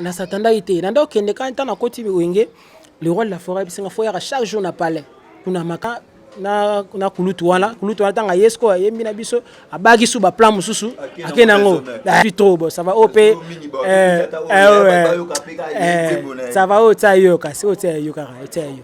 Na s'attendaki te na nde okende kaka ntango nakoti wenge, le roi de la forêt ayebisinga fo yaka chaque jour na palais kuna maka na, na kulutu wana. Kulutu wana ntango aye sikoyo ayembi na biso, abaki su baplan mosusu ake nango trop. Bon, ça va, oyo mpe ça va, oyo tia yo kasi oyo tia yo kaka tia yo.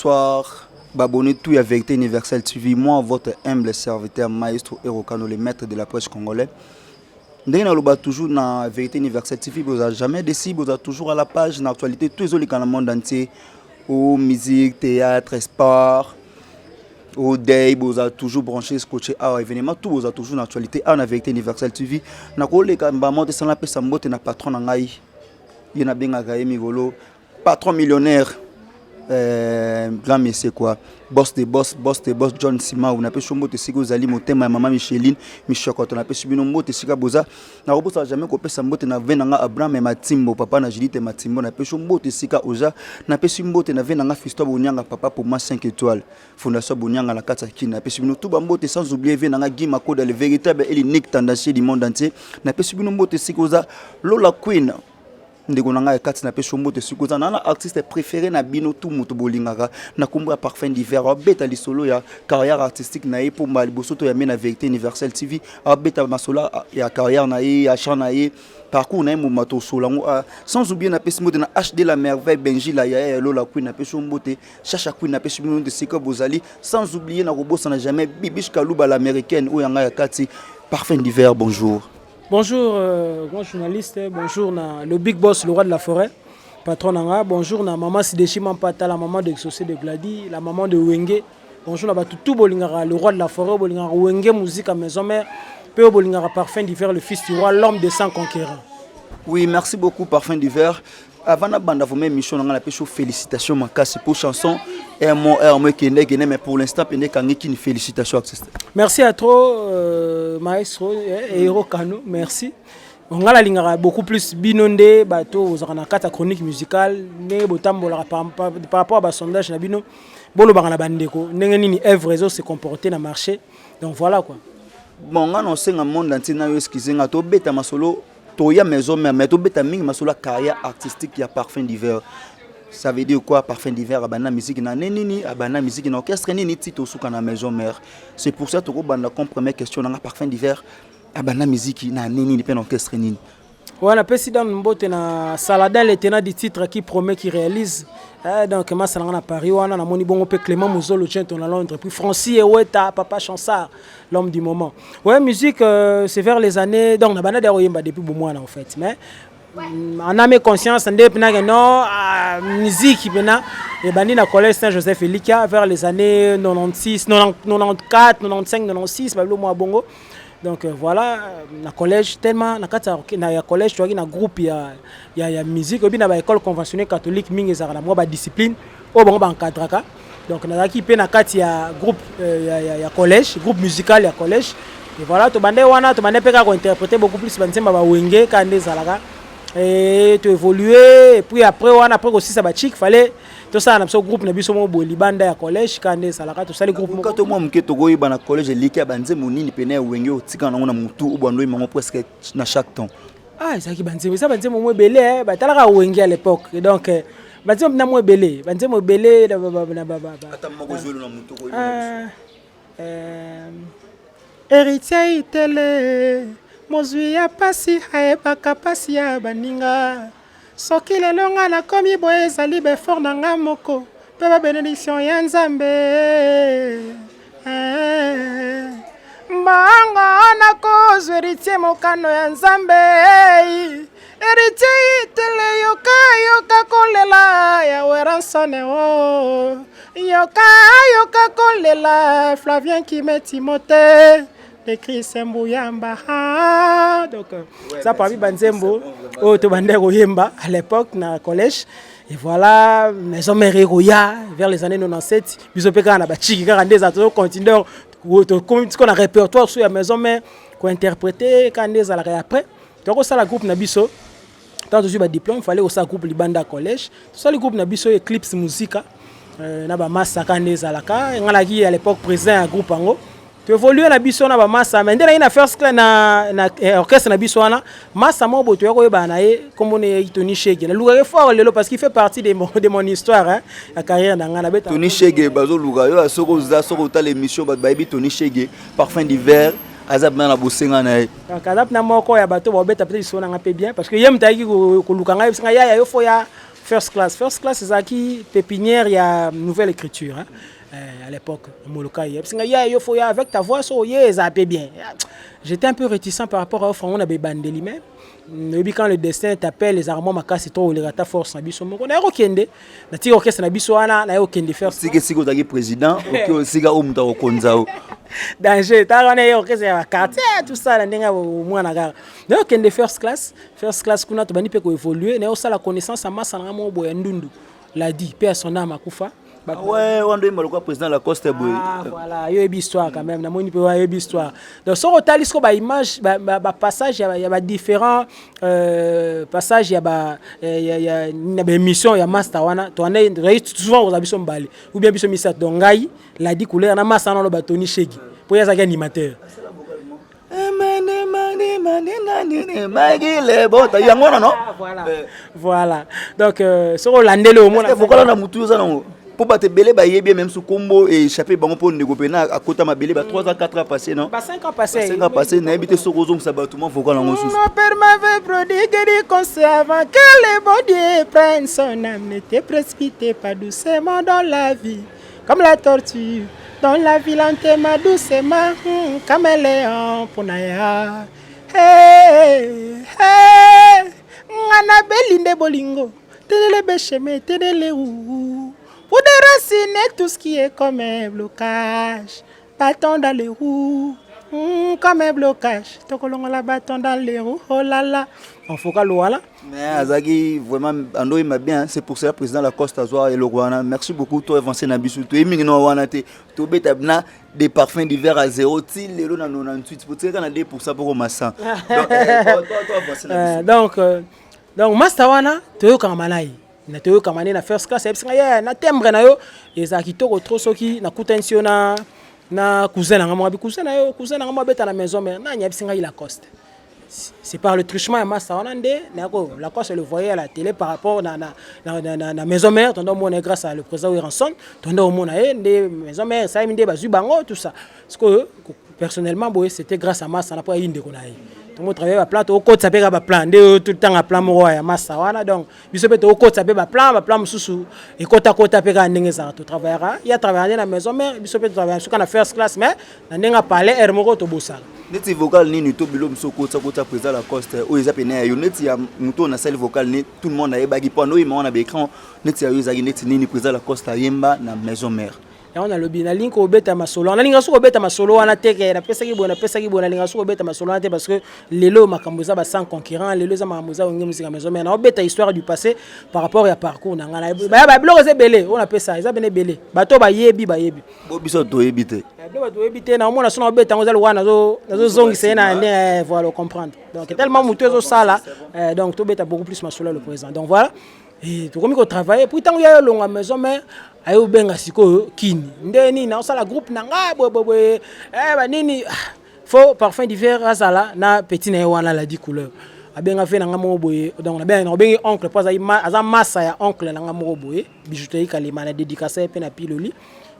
Bonsoir, abonnés tout à Vérité Universelle TV. Moi, votre humble serviteur, Maestro Erokano, le maître de la presse congolais. Ndenge naloba toujours na Vérité Universelle TV, vous n'avez jamais décidé, vous êtes toujours à la page, dans l'actualité, tous les dans le monde entier, au musique, théâtre, sport, au day, vous êtes toujours branché, scotché à événement, tout vous êtes toujours dans l'actualité, à la Vérité Universelle TV. Nakoleka mbamo te sana pesa mbote na patron na ngai. Ye nabengaka ye mikolo patron millionnaire, grand monsieur quoi, boss de boss, boss de boss, John Simau. Napesi yo mbote esika ozali, motema ya mama Micheline Mishokoto. Napesi bino mbote esika boza. Nakobosaka jamais kopesa mbote na ve na nga Abraham Matimbo, papa na Judith Matimbo. Napesi yo mbote esika oza. Napesi mbote na ve na nga Fiston Bonyanga, papa Poma 5 étoiles, Fondation Bonyanga na kati ya Kini. Napesi bino tout bambote, sans oublier ve na nga Guy Makoda, le véritable et l'unique tendancier du monde entier. Napesi bino mbote esika oza. Lola Queen, ndeko na ngai ya kati, napesi yo mbote esika oza. Na artiste préféré na bino tu, moto bolingaka na nkombo ya Parfum d'Hiver, abeta lisolo ya carrière artistique na ye. Mpo mbala liboso toyambe na Vérité Universelle TV, abeta masolo ya carrière na ye, ya chant na ye, parcours na ye moma, tosola yango. Sans oublier, napesi mbote na HD la merveille, Benji la yaya ya Lola Queen. Napesi yo mbote, Chacha Queen. Napesi bino mbote esika bozali. Sans oublier, nakobosana jamais Bibish Kaluba, l'américaine, oyo ya ngai ya kati. Parfum d'Hiver, bonjour. Bonjour, grand journaliste. Bonjour, na, le big boss, le roi de la forêt, patron na nga. Bonjour, na maman Sideshi Mampata, la maman de Exaucé de Glady, la maman de Wenge. Bonjour, na batutu bolingara, le roi de la forêt, bolingara Wenge, musique à maison mère. Pe bolingara Parfum d'Hiver, le fils du roi, l'homme de sang conquérant. Oui, merci beaucoup, Parfum d'Hiver. Avant nabanda vraiment émission na nga, napesi yo félicitation makasi pour chanson Mo R mo ekende ekende, mais pour l'instant pende ekangi kini. Félicitation, artiste. Merci à trop, maestro Hero Kano, merci. Nga nalingaka beaucoup plus bino nde bato ozalaka na kati ya chronique musicale, ndenge botambolaka par rapport à basondage na bino, bolobaka na bandeko ndenge nini œuvre ezo se comporter na marché. Donc voilà quoi. Bon, nga na osenga monde entier na yo, excuse nga, tobeta masolo toya maison mère, mais tobeta mingi masolo ya carrière artistique ya Parfum d'Hiver. Ça veut dire quoi, Parfum d'Hiver abanda musique na nini, abanda musique na orchestre nini, ti tosuka na maison mère? C'est pour ça tokobanda comme première question nanga: Parfum d'Hiver abanda musique na nini mpe na orchestre nini? Voilà, président, mbote na Saladin, le tenant du titre qui promet, qui réalise. Donc masala na Paris wana, namoni bongo pe Clément Muzolo Gento na Londres, puis Francis Eweta, papa Chansard, l'homme du moment. Ouais, musique, c'est vers les années, donc na banda oyemba depuis bomwana en fait, mais en âme et conscience nde pena que non, musique pena ebandi na collège Saint-Joseph Elikia vers les années 96, 94, 95, 96, babilo mwa bongo. Donc voilà, na collège, tellement na kati ya collège toyaki na groupe ya musique. Oyebi, na baécole conventionnelle catholique mingi ezalaka na mwa badiscipline oyo bango baencadraka. Donc nazalaki mpe na kati ya groupe ya collège, groupe musical ya collège. Et voilà, tobande wana, tobande mpe kaka kointerpréter beaucoup plus banzemba bawenge kaka nde ezalaka. Et toévolue, et puis après wana, après kosisa bachik, fallait tosala na biso groupe na biso moko boye libanda ya collège kaka nde ezalaka. Tosali groupe moko. To mwa moke, tokoyeba na collège eliki ya banzembo nini pene ya Wenge otika nango na motu, obanda oyemba yango presque na chaque temps? Ah, ezalaki banzembo, eza banzembo mo ebele. Batalaka Wenge à l'époque, et donc banzembo na mo ebele, banzembo ebele. Ata moko ozwelo na motu. Héritier Itele, mozwi ya pasi ayebaka pasi ya baninga. Soki lelo nga nakomi boye, ezali baeffort na nga moko mpe babénédiction ya Nzambe. Mbongo nakozwa, Héritier, mokano ya Nzambe. Héritier Itele, yoka, yoka kolela ya Weransone o, yoka, yoka kolela Flavien Kime Timote. De Chris Mbuyamba. Ah, donc ça parmi banzembo oyo tobandaki koyemba à l'époque na collège. Et voilà, Maison Mère ekoya vers les années 97. Biso mpe kaka na bachiki kaka nde ezala, tozocontinue, tokomi na répertoire so ya Maison Mère, kointerpréter kaka nde ezalaka. Ya après tokosala groupe na biso. Ntango tozwi badiplôme, fallait kosala groupe libanda ya collège. Tosali groupe na biso, Eclipse Musica, na bamasaka nde ezalaka. Ngai naki à l'époque président ya groupe yango. Toévolue na biso na bamasa, mais nde nayi na first class na orchestre na biso wana, masa moko boye toya koyebana na ye, kombo na ye Tony Shege. Nalukaki fort lelo parce qu'il fait partie de mon histoire, hein, ya carrière na ngai nabeta. Tony Shege, bazoluka yo. Soki oza, soki otala émission, bato bayebi Tony Shege, Parfum d'hiver, aza mpena na bosenga na ye. Donc aza mpena moko ya bato baobeta peut-être lisolo na nga mpe bien, parce que ye moto ayaki koluka ngai, yebisi ngai: "Yaya, yo faut ya first class." First class ezalaki pépinière ya Nouvelle Écriture, hein? À l'époque Molokai. Yebisi ngai: "Yaya, yo faut ya avec ta voix, so oye, ezala mpe bien." J'étais un peu réticent par rapport à offre yango na bebandeli, mais oyebi, quand le destin t'appelle, ezalaka mwa makasi to oleka ta force na biso moko. Naye kokende, natiki orchestre na biso wana, naye kokende first. Sika esika ozalaki président, oke esika oyo moto akokonza o. Danger tala wana, ye orchestre ya baquartier, tout ça, na ndenge ya mwana kaka. Naye okende first class. First class kuna, tobandi mpe koévolue. Naye osala connaissance ya masa na nga moko boye ya Ndundu, Ladi, mpe ya son âme, akufa. Ouais, wana oyemba lokola président Lacoste boye. Ah, voilà, yo yebi histoire quand même. Namoni mpe oyebi histoire. Donc soki otali siko baimage, bapassage ya badifférent passage ya na baémission ya master wana, tozali souvent kozala biso mibale ou bien biso misato. Donc ngai, Ladi Couleur, na master wana oloba Tony Shegi, mpo ye azalaki animateur. Bota yango wana, no? Voilà. Donc soki olandeli, omona. Vocal na mutu oza nango, mpo bato ebele bayebi ye, même so kombo échappé bango, mpo ndeko mpena akota mabele ba 3 ans, 4 ans passé, non? Ba 5 ans passé. 5 ans passé. Nayebi te soki ozongisa bato mwa vocal yango susu. Mon père m'avait prodigué du conseil avant que le bon Dieu prenne son âme. Ne te précipite pas doucement dans la vie, comme la tortue dans la vie, lentement, doucement, caméléon mpona ya. Hey, hey, nga nabeli nde bolingo, tenele becheme tenele uu pour déraciner tout ce qui est comme un blocage, bâton dans les roues, comme un blocage, tokolongola bâton dans les roues, oh là là, en focal wana. Mais azalaki vraiment ando oyemba bien, c'est pour cela président Lacoste azwa eloko wana. Merci beaucoup. To avancé na biso, toyebi mingi no wana te. Tobeta na des Parfums d'hiver à zéro ti lelo na 98 po tikaka na 2 % poko masa. Donc to avancé na biso. Donc master wana, toyokanga na ye na toyokama nde na first class. Ayebisi ngai: "Ye na timbre na yo ezala kitoko trop. Soki nakutanisi yo na cousin na nga moko, abi cousin na yo, cousin na nga moko abeta na Maison Mère nani?" Ayebisi ngai Lacoste. C'est par le truchement ya master wana nde nayako Lacoste, le voyait à la télé par rapport na Maison Mère. Tondo omona ye grâce à le président Werrason, tondo omona ye nde Maison Mère esalemi nde bazwi bango, tout ça. Parce que personnellement boye, c'était grâce à master na, mpo ayi ndeko na ye. Tongo travaille baplan, tokotisa mpe kaka baplan nde totanga plan moko ya masa wana. Donc biso mpe tokotisa mpe baplan mosusu, ekotakota mpe kaka ndenge ezalaka. Totravaillaka, ye atravailla nde na Maison Mère, biso mpe totravailla suka na first class, mais na ndenge apale aire moko tobosaka. Neti vocal nini to bilo mosusu okotisa kotisa président Lacoste, oyo eza pene ya yo, neti ya moto oyo nasali vocal ne tout le monde ayebaki, mpo ando oyemba wana baécran, neti ya yo ezalaki neti nini président Lacoste ayemba na Maison Mère? Yango nalobi, nalingi kobeta masolo wana, nalinga soki kobeta masolo wana te ke napesaki boye, napesaki boye. Nalinga soki kobeta masolo wana te, parce que lelo makambo eza ba sans concurrent, lelo eza makambo eza Wenge Musica Maison Mère. Naobeta histoire du passé par rapport ya parcours na ngai. Babiloko eza ebele oyo napesa, eza pene ebele. Bato bayebi, bayebi. Bo biso toyebi te. Biloko bato oyebi te, naomona so naobeta yango, eza lokola nazozongisa ye na ndenge. Voilà, comprendre. Donc tellement motu ezosala, donc tobeta beaucoup plus masolo ya le présent. Donc voilà, tokomi kotravaille. Puis ntango ya olongwa Maison Mère, aye obenga sikoyo kini nde nini, naosala groupe na nga boyeboye, banini, faut Parfum d'hiver azala na petit na ye wana Ladi Couleur. Abenga fe na nga moko boye, donc nabengi oncle, mpo aza masa ya oncle na nga moko boye, bijouterie Kalema, na dédicace ye mpe na Piloli.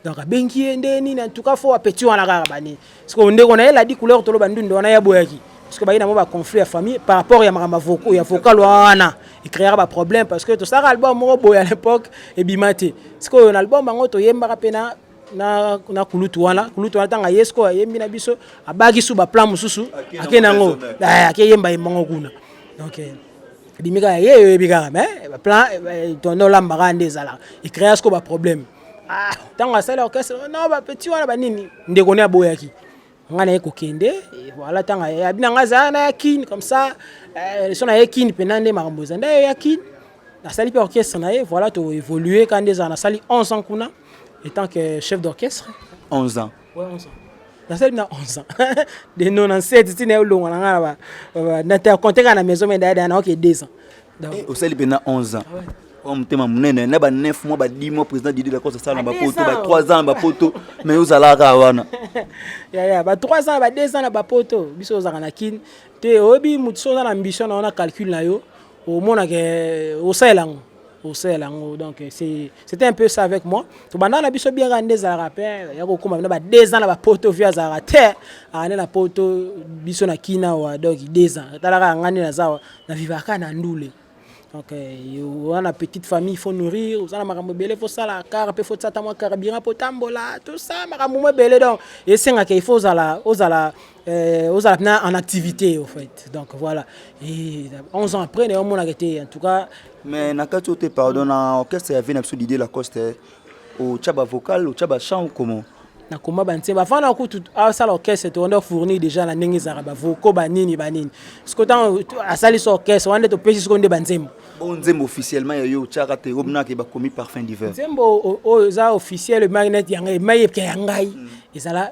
Donc abengi ye nde nini, en tout cas faut apeti wana kaka banini. Parce que ndeko na ye Ladi Couleur, toloba Ndundu wana, ye boyaki, parce que bayi na mo baconflit ya famille par rapport ya makambo ya vocal wana, ecréaka baproblème, parce que tosalaka album moko boye à l'époque, ebima te. Sikoyo na album yango toyembaka mpe na kulutu wana. Kulutu wana, ntango aye sikoyo, ayembi na biso, abaki su baplan mosusu, ake nango, ake yemba yembango kuna. Donc ebimi kaka ye, oyebi kaka, mais baplan tondo olambaka nde ezalaka, ecréa sikoyo baproblème. Ntango asali orchestre, non, bapeti wana banini, ndeko ne aboyaki. Nga naye kokende, voilà. Ntango abi na nga azala na ya Kine comme ça, so na ye Kine mpena nde makambo eza nde ya Kine. Nasali mpe orchestre na ye, voilà, toévolue ka nde ezala. Nasali 11 ans kuna étant que chef d'orchestre. 11 ans? Ouais, 11 ans. Nasali na 11 ans, de 97 ntina olongwa na nga na compte kaka na maison, mais daya na oke 2 ans. Osali mpena 11 ans? Oyo motema monene. Na ba 9 mois, ba 10 mois, président Didier Lacoste asala na bapoto, ba 3 ans na bapoto, mais ozalaka wana. Yaya, ba 3 ans, ba 2 ans na bapoto, biso ozalaka na Kine te. Oyebi, motu so oza na ambition na yo, na calcul na yo, omonaka osalela yango, osalela yango. Donc c'était un peu ça avec moi. Tobanda na biso bien kaka nde ezalaka mpe ya kokóma na ba 2 ans na bapoto. Vi azalaka te, aka nde na poto, biso na Kina awa. Donc 2 ans, talaka nga nde naza awa, navivaka na ndule. Donc oza na petite famille, il faut nourrir, oza na makambo ebele, faut sala car mpe, faut tia mwa carburant mpo tambola, tout ça, makambo mo ebele. Donc esengaka il faut ozala mpena en activité au fait. Donc voilà, et 11 ans après, nayomonaka te en tout cas. Mais na kati oyo te, pardon, na orchestre ya vie na biso Didier Lacoste, otya bavocal, otya bachant, comment? Nakoma banzembo avant na kutu asala orchestre. Tokonda fournir déjà na ndenge ezalaka, bavocaux, banini banini. Siko ntango asali so orchestre wana nde topesi siko nde banzembo. Bo nzembo officiellement ya yo otyaka te, omonaka bakomi Parfum d'hiver? Nzembo oyo eza officiel emaki neti yanga, emai epke ya ngai, ezala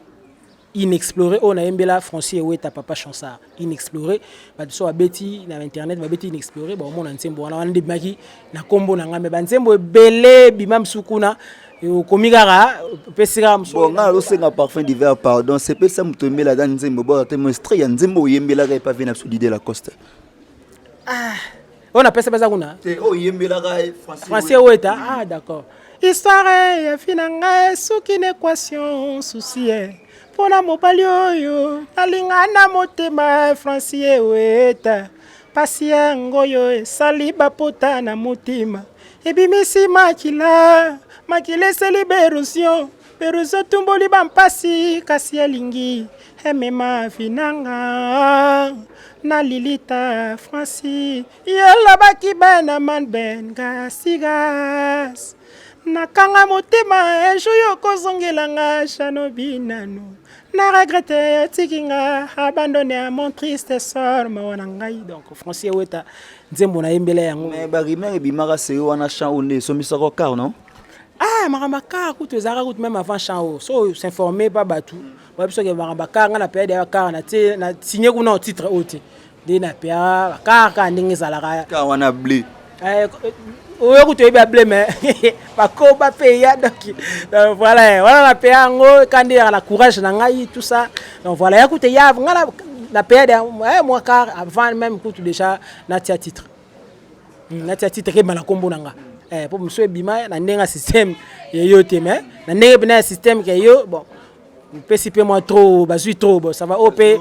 Inexploré, oyo nayembela Francis Eweta, Papa Chansard. Inexploré, bato so babeti na internet, babeti Inexploré, baomona nzembo wana. Wana nde ebimaki na nkombo na ngai. Me banzembo ebele ebima mosusu kuna, okomi kaka, opesi kaka. Bon, ngai nazosenga Parfum d'hiver pardon. Sepelisa moto oyembela ata nzembo boka te, mo extrait ya nzembo oyembelaka epa vie na biso Didier Lacoste. Oyo napesa mpenza kuna? Te, oyo oyembelaka. Francis Eweta. Ah, d'accord. Histoire ya vie na ngai soki na équation susi ye mpona mobali oyo nalinga na motema, Francis Eweta. Pasi yango oyo esali bapota na motema, ebimisi makila, makila esali baérosion, baérosion tumboli bampasi, kasi alingi emema vie na nga na lilita. Francis yelobaki bena man ben gasigas, nakanga motema, un jour yo kozongela nga. Janobi nanu na regrette, otiki nga abandonné à mon triste sort, mawa na ngai. Donc Francis Eweta, nzembo nayembela yango. Mais barumeur ebimaka seyo wana, chant oyo nde esombisaka car, non? Ah, makambo ya car kutu ezalaka kutu même avant chant oyo. So s'informe pa bato bayebi soki makambo ya car, ngai na période ya car na tie na signé kuna o titre oyo te, nde na paya car kaka ndenge ezalaka. Car wana blé? Oyo kutu oyebi ya blé, mais bakoba mpe ya. Donc voilà, wana na paya yango ka nde yaka na courage na ngai, tout ça. Donc voilà, ya kutu ya ngai na période ya mwa car avant même kutu déjà natia titre, natia titre kebima na nkombo na nga, po mosu ebima na ndenge ya système yeyo te, mais na ndenge mpena ya système ke yo, bon, opesi mpe mwa trop, bazwi trop. Bon, ça va, oyo mpe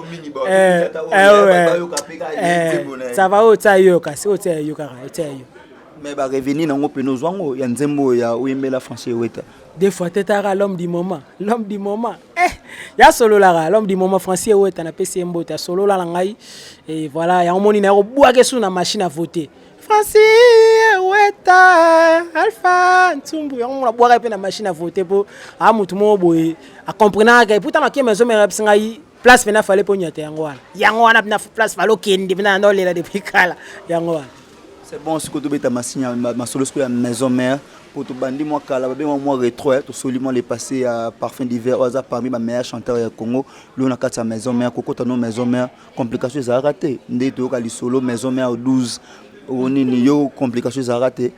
ça va, oyo tia yo, kasi oyo tia yo kaka, tia yo. Mais barevenu nango mpena ozwango ya nzembo oyo ya oyembela Francis Eweta? Des fois tetaka l'homme du moment, l'homme du moment, eh, ya sololaka l'homme du moment Francis Eweta, napesi ye mbote, asolola na ngai. Et voilà, yango moni na kobwaka esu na machine à voter, Francis Eweta Alpha Ntsumbu. Yango mona bwaka mpe na machine à voter, mpo a motu moko boye acomprenaka. Pourtant nakie maison mère, apesi ngai place mpena fale mpo nyata yango wana, yango wana mpena place fale okende mpena na olela depuis kala, yango wana. C'est bon. Sikoyo tobeta masinya masolo sikoyo ya maison mère, po tobandi mwa kala, babenga mwa rétro, tosoli mwa le passé ya Parfum d'hiver, oyo aza parmi bameilleur chanteur ya Congo lelo na kati ya maison mère. Kokota no maison mère, complication ezalaka te? Nde toyoka lisolo maison mère 12 onini yo, complication ezalaka te?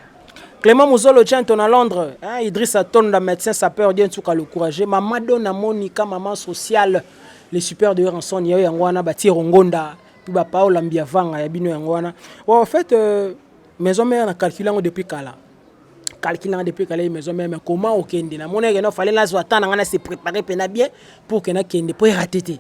Clément Muzolo Tiento na Londres, hein, Idriss Atonda, médecin sapeur, Dieu Ntsuka le courageux, Maman Donna Monica, maman sociale, les super de Ranson, ya yango wana batie Rongonda, puis ba Paola Mbiavanga ya bino yango wana. Bon, en fait, maison mère na calculé yango depuis kala. Calculé yango depuis kala maison mère, mais comment okende? Na mona que non, fallait nazwa temps na nga na se préparer pena bien pour que na kende pour rater te.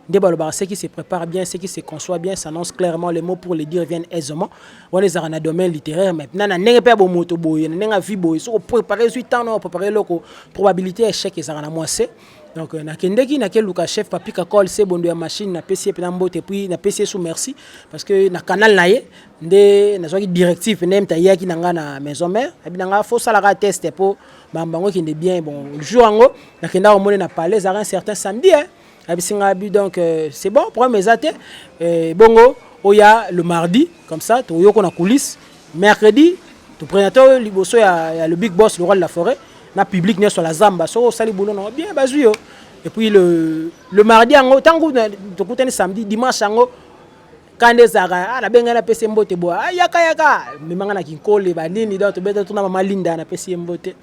Nde balobaka: ce qui se prépare bien, ce qui se conçoit bien s'annonce clairement, les mots pour le dire viennent aisément. Wana ezalaka na domaine littéraire, maintenant na ndenge mpe ya bomoto boye, na ndenge ya vie boye, soki opréparé, ozwi temps na opréparé eloko, probabilité ya échec ezalaka na mwa se. Donc nakendeki, nakeluka chef Papi Kakol se bondo ya machine, napesi ye mpena mbote, puis napesi ye su merci, parce que na canal na ye nde nazwaki directive nde moto ayaki na ngai na maison mère, abi na ngai fo osalaka test mpo makambo yango ekende bien. Bon, jour yango nakendaka komoni na palais, ezalaka un certain samedi, hein. Ayebisi ngai bi donc c'est bon, problème eza te. Bongo oya le mardi, comme ça toyoko na coulisse. Mercredi toprésente oyo liboso ya le big boss, le roi de la forêt, na public nyonso la zamba. Soki osali boulot nango bien, bazwi yo. Et puis le mardi yango, ntango tokutani samedi, dimanche yango kanda ezalaka. Nabengai, napesi ye mbote boye: "Yaka, yaka." Memanga na Kinkole banini, donc tobeta tuna mama Linda, napesi ye mbote.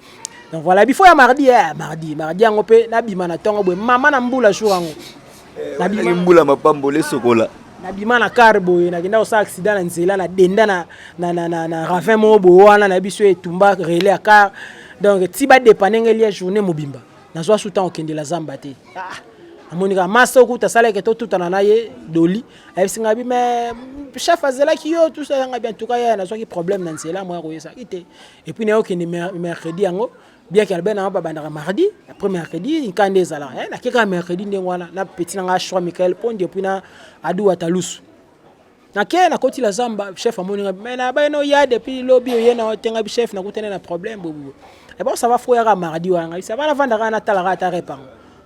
Donc voilà, bifo ya mardi, mardi yango mpe nabima na ntongo boye, mama na mbula jour yango. Nabima mbula, mapambolo esokola. Nabima na car boye, nakenda kosala accident na nzela, na denda na ravin moko boye wana. Nayebi so etumba relais ya car, donc ti badépanner ngai lia journée mobimba, nazwa su ntango okendela zamba te. Namoni kaka masa okuta asalaki, totutana na ye doli, ayebisi ngai bi: "Mais chef azelaki yo, tout ça." Yanga bi: "En tout cas ye, nazwaki problème na nzela, moya koyesaki te." Et puis naye okende mercredi yango, bien que albert nanga babandaka mardi, après mercredi nkanda ezalaka. Nake kaka mercredi ndenge wana na petit na nga Choix Michael Pondi, et puis na Adu Atalusu. Nake, nakoti la zamba, chef amoni nga: "Mais na bayeno ya depuis lobi, oye na otenga bi chef, nakutana na problème bobo." "Et bon, ça va, faut yaka mardi wana." Ngai ça va, navandaka, natalaka ata rep yango,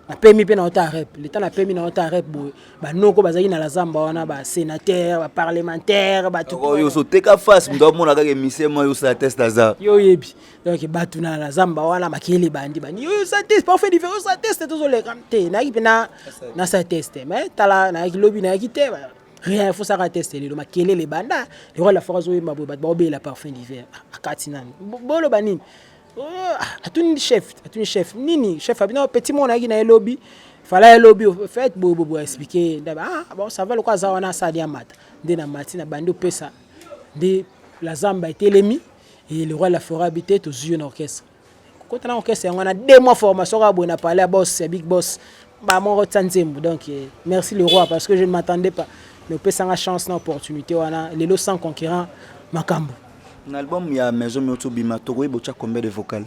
napemi mpe na ota rep leta, napemi na ota rep boye. Banoko bazalaki na la zamba wana, basénateur, baparlementaire, bato. Oyo osoteka face, moto amona kaka émission mo, osala test aza. Yo oyebi, donc bato na la zamba wana, makele bandi bandi: "Oyo osala test, parfait d'hiver, osala test." Tozoleka te, nayaki mpe na nasala test, mais tala, nayaki lobi, nayaki te, rien, faut saka test lelo. Makelele ebanda, le roi de la forêt azoyemba boye, bato baobela parfum d'hiver. Akati nani, boloba nini? Atuni chef, atuni chef nini, chef abi: "No, petit moko nayaki na ye lobi, fala ye lobi fait boye boye boye." Expliqué: "Ah bon, ça va." Lokwa aza wana, asali amata nde na mati na bandi opesa nde la zamba etelemi. Et le roi de la forêt abi te: "Tozwi yo na orchestre, kota na orchestre." Yango wana 2 mois formation kaka boye na palais ya boss, ya big boss, bamoko tia nzembo. Donc merci le roi, parce que je ne m'attendais pas, mais opesanga chance na opportunité wana. Lelo sans concurrent, makambo. Na album ya Maison Mio tobima, tokoyeba otya combien de vocal?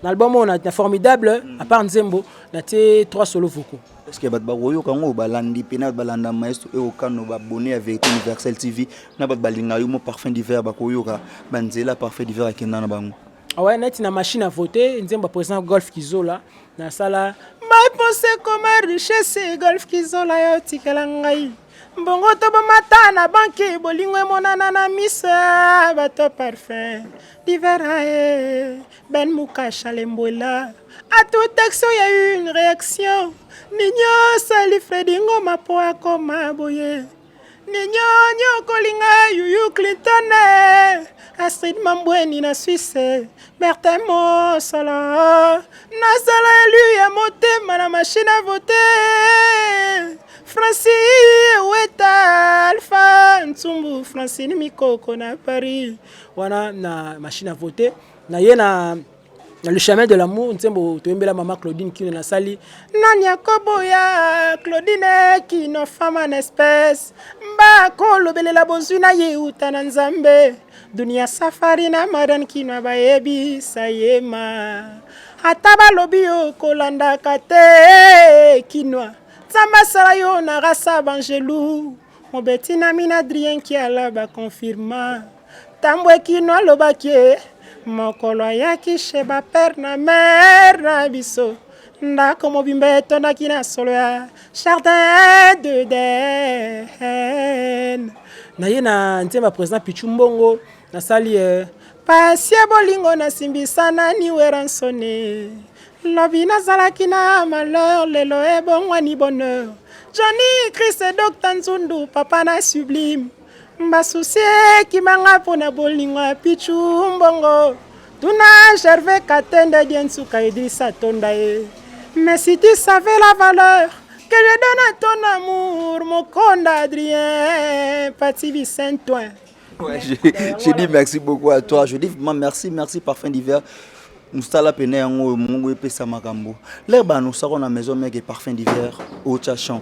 Na album oyo na formidable, à part nzembo, natie trois solo vocaux. Est ce que bato bakoyoka yango? Balandi mpena, balanda maestro Erokano, babone ya Vérité Universelle TV na bato balinga yo mo parfum d'hiver, bakoyoka banzela parfum d'hiver akenda na bango? Ouais, neti na machine à voter, nzembo ya président Golf Kizola, nasala mapose koma richesse. Golf Kizola, yo tikela ngai mbongo to bomata na banque, bolingo emonana na miso bato. Parfum d'hiver ae Ben Mukasha lembwela, à toute action y a une réaction. Ninyo sali Fredi Ngoma po akoma boye, ninyo nyokolinga Yuyu Clinton, Astrid Mambweni na Suisse, Bertin Mosala, nazala élu ya motema na machine à voter, Francis Weta, Alpha Ntsumbu, Francine Mikoko na Paris wana na machine à voter. Na ye na le chemin de l'amour, nzembo toyembela mama Claudine Kino, nasali nani akoboya Claudine Kino, femme en espèce, bakolobelela bozwi na ye uta na Nzambe. Dunia safari na Mariane Kino, bayebisa yema ata balobi yo kolandaka te. Kinwa Nzambe asala yo na rasa bangelu mobeti na mina Adrien Kiala, baconfirma ntambo ekino alobaki ye mokolo ayaki chez bapère na mère na biso, ndako mobimba etondaki na solo ya jardin d'Eden. Na ye na nzembo ya président Pichu Mbongo, nasali pasi ya bolingo, nasimbisa nani Weransone. Lobi nazalaki na malheur, lelo ebongwani bonheur. Johnny Chris, Dr Nzundu, papa na sublime, basusi ekimanga mpona bolingo ya Pichu Mbongo. Tuna Gervais Katende, Diensuka, Idrissa Tonda ye. Mais si tu savais la valeur que je donne à ton amour, Mokonda Adrien Pati Vicentoin. Ouais, je dis merci beaucoup à toi. Je dis vraiment merci, merci parfum d'hiver. Mosala pene yango mongo epesa makambo. L'heure banosako na Maison Mère parfum d'hiver otya champ,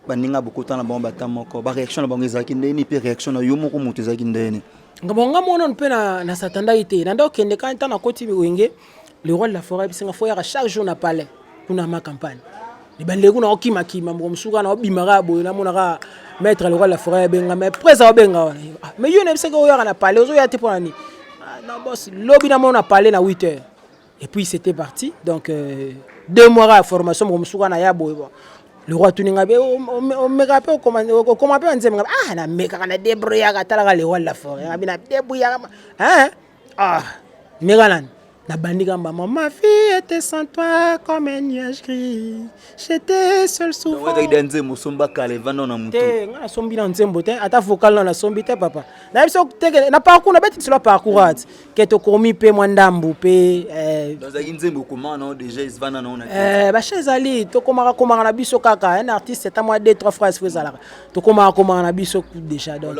baninga bokota na bango bata moko, baréaction na bango ezalaki ndeni? Mpe réaction na yo moko moto ezalaki ndeni? Ngambo nga mona mpe na satandaki te. Nanda okende ka ntango nakoti Wenge, le roi de la forêt bisinga fo yaka chaque jour na palais kuna ma campagne. Libandeli kuna okimakima, moko mosusu kaka na obimaka boye, namonaka maître le roi de la forêt abenga, mais presa obenga wana: "Ah, mais yo nayebisaki oyaka na palais, ozoya te mpo na nini?" "Ah, non boss, lobi namona na palais na 8 heures." Et puis c'était parti. Donc 2 mois ya formation, moko mosusu kaka na ya boye, bon. Le roi atuni nga be, omeka mpe, okoma mpe banzembo? Nga ah, namekaka, na débrouillaka. Talaka, le roi de la forêt, nga bi na débrouillaka, hein. Ah, meka nani, nabandi kamba: ma vie était sans toi comme un nuage gris, j'étais seul souvent. Ezalaki nzembo osomba kala, evanda na motu? Te, nga nasombi na nzembo te, ata vocal na nasombi te, papa. Nayebi so teke na parcours, nabeti lisolo ya parcours ati ke tokomi mpe mwa ndambu mpe. Ezalaki nzembo okoma nao déjà, evanda nao na Bacha ezali, tokomaka komaka na biso kaka. Un artiste, ata mwa deux trois phrases fo ezalaka, tokomaka komaka na biso déjà. Donc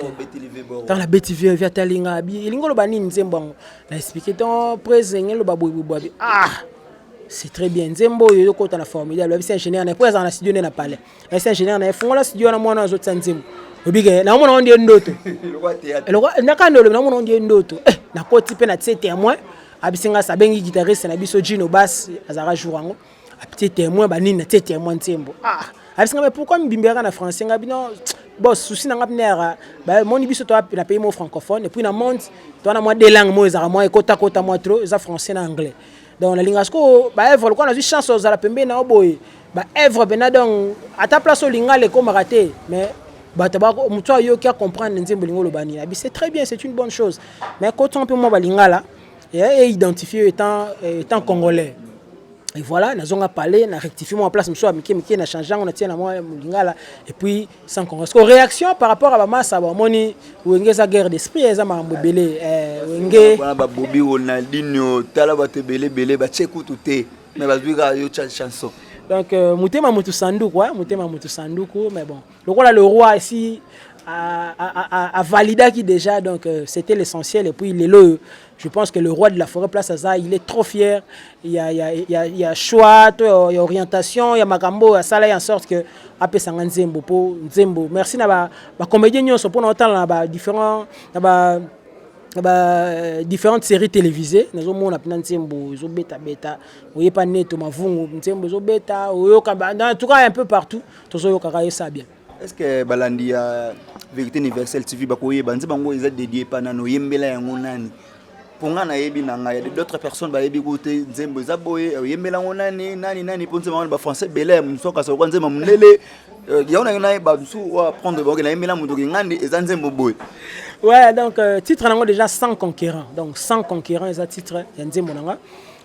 ntango nabeti vie, vie atalinga bi elingi oloba nini nzembo yango? Na expliqué ton prese, elingi eloba boye boye. Abi ah, c'est très bien, nzembo oyo ezokota na formidable. Abisi ingénieur na ye, po azala na studio nde na palais. Ayebisi ingénieur na ye: fungola studio wana, mwana azotia nzembo. Obike naomona ngo ndie ndoto naka nde olobi, naomona ngo ndie ndoto. Nakoti mpe natie témoin. Abisi nga, abengi guitariste na biso Gino Bas, azalaka jour yango, atie témoin banini, natie témoin nzembo. Ah, abisi nga: mais pourquoi mbimbi yaka na français? Nga bino bon, souci na nga mpene yaka bamoni biso toa na pays mo francophone, et puis na monde toa na mwa deux langues mo ezalaka mwa ekotakota mwa trop, eza français na anglais. Donc nalinga sikoyo baœuvre lokola nazwi chance ozala pembeni na yo boye, baœuvre mpena. Donc ata place olingala ekomaka te, mais bato moto ayoki acomprendre nzembo elingi oloba nini. Abi c'est très bien, c'est une bonne chose, mais kotonga mpe mwa balingala et identifié étant congolais. Et voilà, nazonga parler, na rectifier mwa place mosusu ya mike mike, na change yango, natia na mwa lingala et puis sans congolais. Parce que réaction par rapport à bamasa, bamoni Wenge eza guerre d'esprit, eza makambo ebele. Wenge wana, babobi Ronaldinho, tala bato ebele ebele batie kutu te, mais bazwi kaka yo tia chanson. Donc motema motu sanduku, hein, motema motu sanduku. Mais bon, lokola le roi ici a validaki déjà, donc c'était l'essentiel. Et puis lelo, je pense que le roi de la forêt, place aza, il est trop fier. Il y a choix to il y a orientation, il y a makambo asala en sorte que apesanga nzembo po nzembo. Merci na bacomédien nyonso mpona otala na ba différents na ba différentes séries télévisées. Nazomona mpena nzembo ezobetabeta, oyepa neto mavungu, nzembo ezobeta, oyoka en tout cas un peu partout, tozoyokaka esa bien. Est ce que balandi ya Vérité Universelle TV bakoyeba nzembo yango eza dédié pa nani, oyembela yango nani? Mpo nga nayebi na ngai, d'autres personnes bayebi ku te. Nzembo eza boye, oyembela yango nani nani nani? Mpo nzembo yango bafrançais ebele, mosu akasa lokwa nzembo mondele yango nange nayeba, mosu oyo apprendre bango nayembela moto ngandi eza nzembo boye. Ouais, donc titre nango déjà Sans concurrent. Donc Sans concurrent eza titre ya nzembo nanga.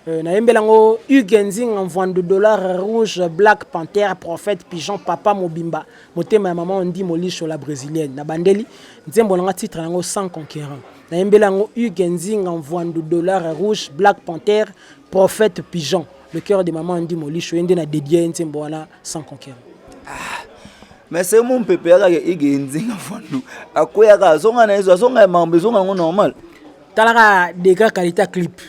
Nayembela yango Hugues Nzinga Mvandu, dollar rouge, Black Panther, prophète pigeon, papa mobimba, motema ya mama Ondi Molisho, la brésilienne. Na bandeli nzembo nanga, titre yango Sans concurrent, nayembela yango Hugues Nzinga Mvandu, dollar rouge, Black Panther, prophète pigeon, le cœur de mama Ondi Molisho. Ye nde na dédie nzembo wana, Sans concurrent. Ah. Mais se mo mpepe kaka Hugues Nzinga Mvandu akweyaka, azonga na yezo, azonga ya makambo, ezonga yango normal. Talaka degré qualité ya clip.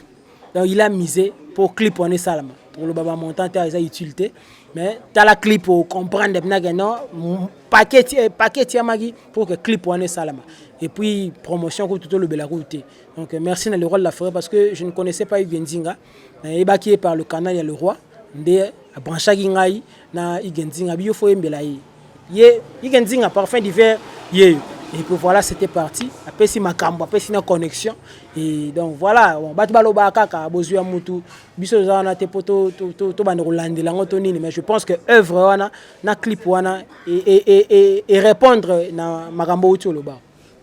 Donc il a misé pour clip wana esalama. Tokoloba bamontant te, eza utile te, mais tala clip, ocomprendre mpena non, paquet etiamaki pour que clip wana esalama. Et puis promotion kutu tolobela kutu te. Donc merci na le roi de la forêt, parce que je ne connaissais pas Hugues Nzinga, nayebaki ye par le canal ya le roi nde abranchaki ngai na Hugues Nzinga. Biyo fo oyembela ye, ye Hugues Nzinga, parfum d'hiver ye. Et puis voilà, c'était parti. Apesi makambo, apesi na connexion et donc voilà. Bon, bato balobaka kaka bozwi ya mutu, biso toza wana te mpo tobanda kolandela yango to nini, mais je pense que œuvre wana na clip wana e répondre na makambo outi oloba.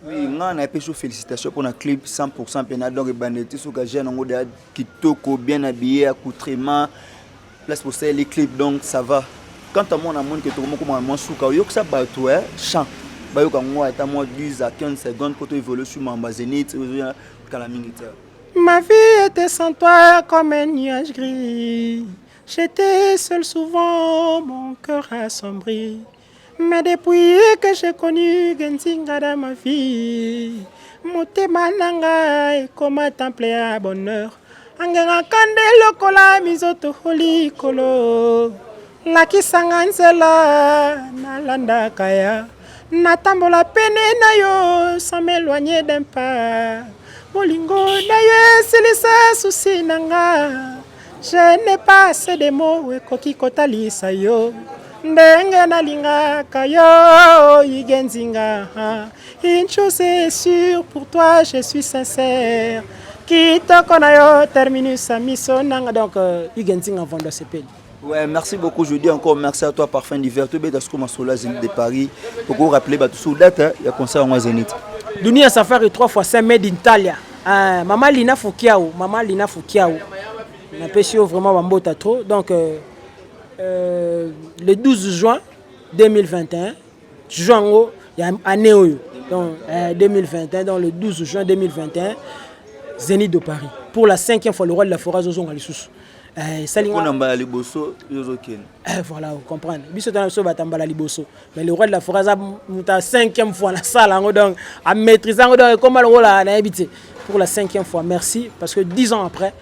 Oui, nga napesi yo félicitation mpona clip 100 mpena. Donc ebandeli ti soki jeune yango deya kitoko, bien habillé, accoutrement, place kosaleli clip, donc ça va. Quant à moi, namoni ke tokomokoma mwa suka. Oyokisa bato chant, bayoka yango ata mwa 10 à 15 secondes po to évolue sur mamba Zénith ozoya kala mingi te. Ma vie était sans toi comme un nuage gris. J'étais seul souvent, mon cœur assombri. Mais depuis que j'ai connu Genzinga dans ma vie, motema nanga ekoma temple ya bonheur. Angengaka nde lokola mizoto likolo, lakisanga nzela nalandaka ya natambola pene na yo sans m'éloigner d'un pas. Bolingo na yo esilisa souci na nga. Je n'ai pas assez de mots ekoki kotalisa yo ndenge nalingaka yo, Hugues Nzinga. Une chose est sûre, pour toi je suis sincère. Kitoko na yo terminus miso nanga. Donc Hugues Nzinga Mvondo, asepeli. Ouais, merci beaucoup. Je dis encore merci à toi, Parfum d'hiver. Tu es masolo Zénith de Paris. Pour rappeler bah, tout date, il y a concert en Zénith. Dunia Safari 3 fois 5 made in Italia. Mama Lina Fukiao, Mama Lina Fukiao. Napesi yo vraiment bambota trop. Donc le 12 juin 2021, juin yango ya année oyo. Donc 2021, donc le 12 juin 2021, Zénith de Paris. Pour la cinquième fois, le roi de la forêt azozonga lisusu. Esalinga mpona mbala liboso yozokende. Voilà, vous comprenez, biso tana biso batambala liboso, mais le roi de la forêt aza moto ya cinquième fois na sala yango, donc amaîtrise yango, donc ekoma lokola nayebi te. Pour la cinquième fois, merci, parce que 10 ans après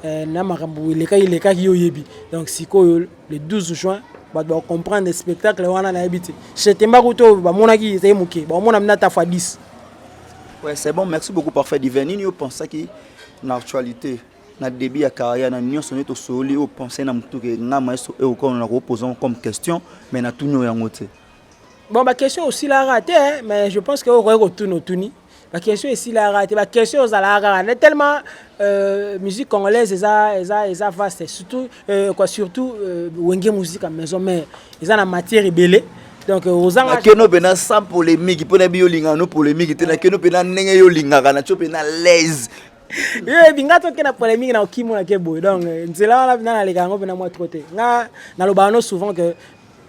na makambo elekaki elekaki, yo oyebi. Donc sikoyo le 12 juin, bato bacomprendre spectacle wana, nayebi te. Chetemba kutu oyo bamonaki ezali moke, baomona mina ata fois 10. Ouais, c'est bon, merci beaucoup, Parfum d'hiver. Nini opensaki na actualité, na début ya carrière, na nyonso nde tosoli, opense na motu ke nga maestro Erokano na kopose comme question, mais natuni oyo yango te? Bon, baquestion osilaka te, hein, mais je pense que okoki kotuna, otuni baquestion esilaka te, baquestion ozalaka kaka ne tellement musique congolaise eza vaste, surtout quoi, surtout Wenge Musique ya Maison Mère eza na matière ebele, donc ozanga. Nakeno mpena sans polémique, mpo na bi yolingaka no polémique te. Nakeno mpena ndenge yolingaka na tio mpena l'aise. Yebi nga toke na polémique na okimona ke boye, donc nzela wana mpena naleka yango mpena mwa trop te. Nga nalobaka no souvent que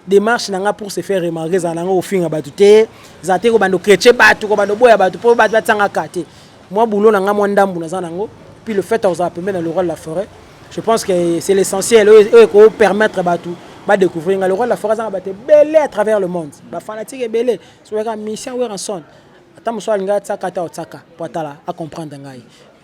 démarche na nga pour se faire remarquer ezala nango kofinga bato te, ezala te kobanda chrétien bato, kobanda oboya bato mpo bato batiangaka te. Mwa boulot na nga, mwa ndambu naza nango, puis le fait ozala pembeni na le roi de la forêt, je pense que c'est l'essentiel oyo ekopermettre bato badécouvrir nga. Le roi de la forêt azanga bato ebele à travers le monde, bafanatique ebele. Soyaka mission Werrason, ata mosu alingi atiaka ata otiaka po atala acomprendre ngai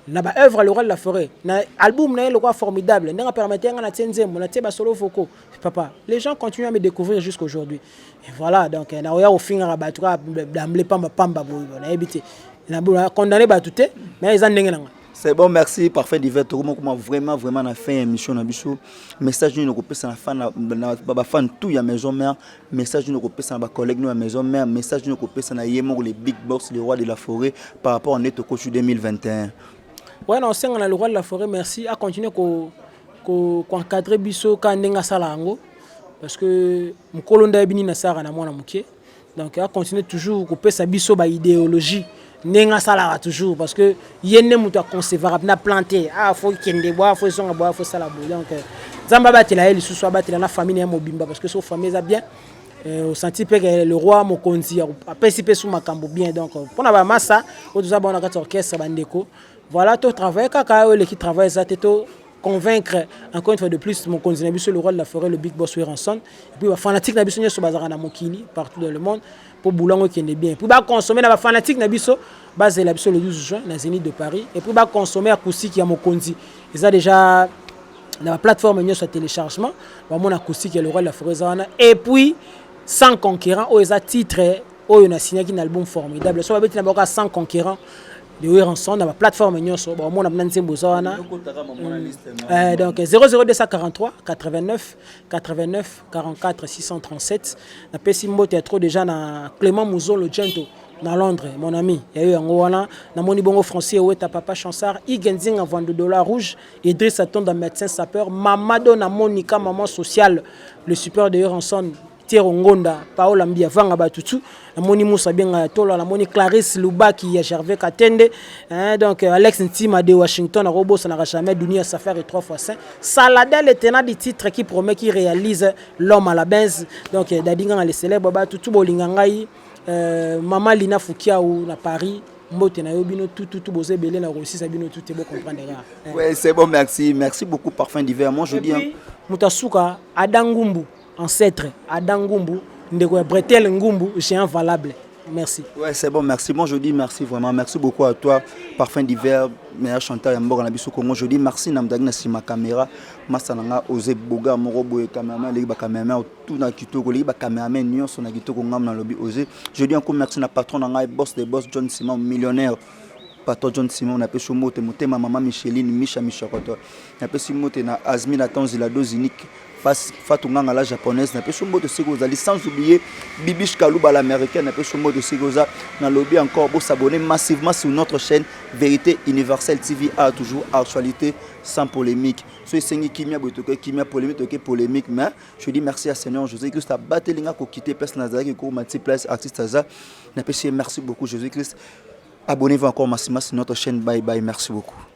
na baœuvre. Le roi de la forêt na album na ye lokwa formidable, ndenge apermettre nga natie nzembo, natie basolo vocaux, papa, les gens continuent à me découvrir jusqu'aujourd'hui et voilà. Donc naoya kofingaka bato kaka d'emblée pamba pamba boye, nayebi te, condamné bato te, mais eza ndenge na nga. C'est bon, merci, Parfum d'hiver. Tokoma vraiment vraiment na fin émission na biso. Message nini okopesa na fan na bafan tout ya Maison Mère? Message nini okopesa na bacollègue no ya Maison Mère? Message nini okopesa na ye moko, le big boss, le roi de la forêt, par rapport à nde tokosu 2021? Ouais, na osenga na le roi de la forêt, merci, acontinue koencadre biso ka ndenge asala yango, parce que mokolo nde ayebi nini asalaka na mwana moke. Donc acontinue toujours kopesa biso baidéologie ndenge asalaka toujours, parce que ye nde moto aconcevaka mpena plante, ah, faut kende boye, faut ezonga boye, faut esala boye. Donc Nzambe abatela ye lisusu, abatela na famille na ye mobimba, parce que so famille eza bien, osenti mpe ke le roi mokonzi apesi mpe su makambo bien. Donc mpona bamasa oyo toza bango na kati ya orchestre, bandeko, voilà, to travaille kaka oyo eleki travail eza te, to convaincre encore une fois de plus mokonzi na biso, le roi de la forêt, le big boss Werrason, et puis bafanatique na biso nyonso bazalaka na mokili, partout dans le monde, mpo bulango ekende bien. Puis baconsommer na bafanatique na biso, bazela biso le 12 juin na Zénith de Paris, et puis baconsommer acoustique ya mokonzi, eza déjà na baplateforme nyonso ya téléchargement, bamona acoustique ya le roi de la forêt eza wana. Et puis Sans concurrent, oyo eza titre oyo nasignaki na album formidable, so babeti na bakoka Sans concurrent de Werrason na baplateforme nyonso, baomona mpena nzembo eza wana. Donc 00243 89 89 44 637. Napesi mbote ya trop déjà na Clément Muzolo Gento na Londres, mon ami ya yo yango wana. Namoni bongo Francis Eweta, papa Chansard, Igenzinga Vandu, Dollar Rouge, Idriss Atonda, médecin sapeur, Mamado na Monica, maman sociale, le super de Werrason, Tiero Ngonda, Paola Mbia Vanga Batutu, namoni Moussa Benga ya Tola, namoni Clarisse Lubaki ya Gervais Katende, hein, donc Alex Ntima de Washington, akobosanaka jamais Dunia Safari 3 x 5, Saladin, le tenant du titre qui promet, qui réalise, l'homme à la benz, donc Dadi Nganga le célèbre, Batutu bolinga ngai, Mama Lina Fukiau na Paris, mbote na yo bino tout tout tout, boza ebele na kosisa bino tout te, bocomprendre kaka. Ouais, c'est bon, merci, merci beaucoup, Parfum d'hiver. Moi je dis Hein, moto asuka, Adam Ngumbu, ancêtre Adam Ngumbu, ndeko ya Bretel Ngumbu, géant valable, merci. Ouais, c'est bon, merci. Moi je dis merci vraiment, merci beaucoup à toi, Parfum d'hiver, meilleur chanteur ya mboka na biso Congo. Je dis merci na mdaki na nsima caméra, masa na nga Ose Boga moko boye, cameraman aleki bacameraman tout na kitoko, oleki bacameraman nyonso na kitoko, ngambo na lobi Ose. Je dis encore merci na patron na ngai, boss de boss, John Simon, millionnaire. Patron John Simon, napesi mbote. Motema mama Micheline Misha Mishakoto, napesi mbote na Azmi na Tanzila Dozinique Fatou Nganga la japonaise, napesi mbote soki ozali. Sans oublier Bibiche Kaluba l'américaine, napesi mbote soki oza. Nalobi encore, bosabonner massivement sur notre chaîne Vérité Universelle TV, a toujours actualité sans polémique. So esengi kimia boye, toke kimia, polémique toke polémique. Mais je dis merci à Seigneur Jésus Christ abatelinga kokite place nazalaki, kokoma ti place artiste aza. Napesi ye merci beaucoup, Jésus Christ. Abonnez-vous encore massivement sur notre chaîne. Bye bye, merci beaucoup.